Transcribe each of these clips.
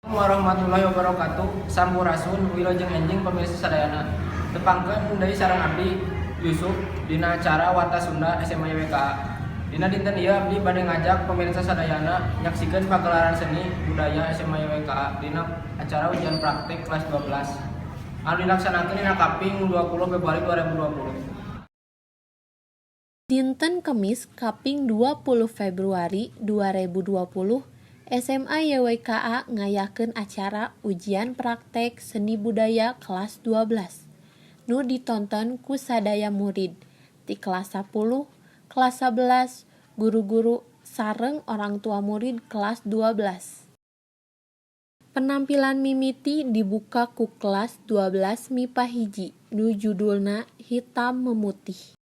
Warahmatullahi wabarakatuh. Sampurasun, wilujeng enjing, pemirsa sadayana. Tepangkeun deui sareng abdi, Yusuf, dina acara Warta Sunda SMA YWKA. Dina dinten ieu abdi bade ngajak pemirsa sadayana nyaksikeun pagelaran seni budaya SMA YWKA dina acara ujian praktek kelas 12 anu dilaksanakeun dina kaping 20 Februari 2020. Dinten Kemis kaping 20 Februari 2020, SMA YWKA ngayakeun acara ujian praktek seni budaya kelas 12 nu ditonton ku sadaya murid ti kelas 10, kelas 11, guru-guru sareng orang tua murid kelas 12. Penampilan mimiti dibuka ku kelas 12 MIPA 1 nu judulna Hitam Memutih.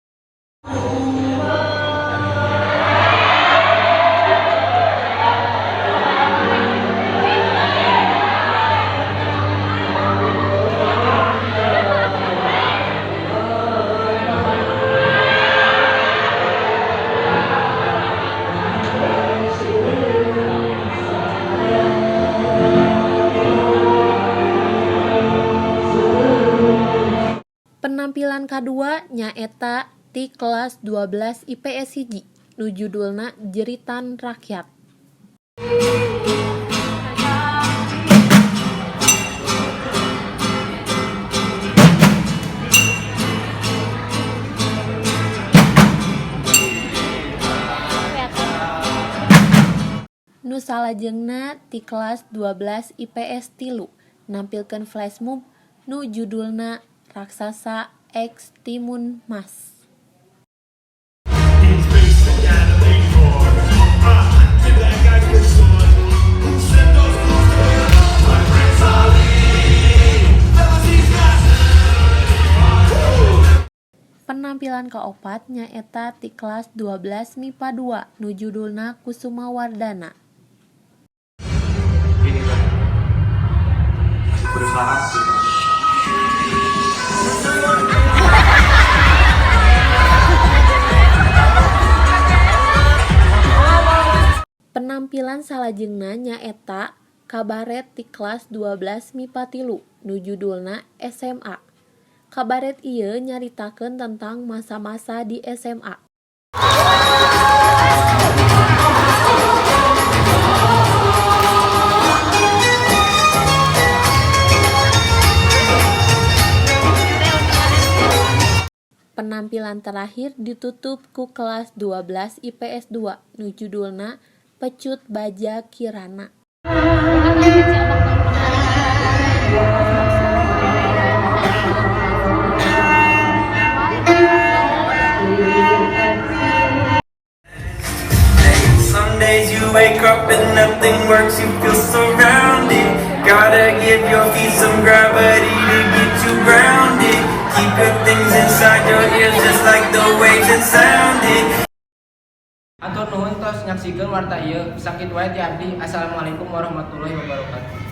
Penampilan kadua nyaeta ti kelas 12 IPS 1 nu judulna Jeritan Rakyat. Nu salajengna ti kelas 12 IPS 3 nampilkeun flashmob nu judulna Raksasa X Timun Mas. He's basic animator. Did that guy get sword? Who sent those fools to My Prince Ali. Fellas, he's got. Penampilan kaopat nyaeta ti kelas 12 MIPA 2 nu judulna Kusuma Wardana. Ini kan masih berusaha gitu. Penampilan salajengna nyaeta kabaret ti kelas 12 MIPA 3 nu judulna SMA. Kabaret ieu nyaritakeun tentang masa-masa di SMA. Penampilan terakhir ditutup ku kelas 12 IPS 2 nu judulna Pecut Baja Kirana. Some days you wake up and nothing works, you feel surrounded. Gotta give your feet some gravity to get you grounded. Keep your things inside your ears just like the waves that sounded. Hatur nuhun tos nyaksikeun warta ieu. Sakitu wae ti abdi. Assalamualaikum warahmatullahi wabarakatuh.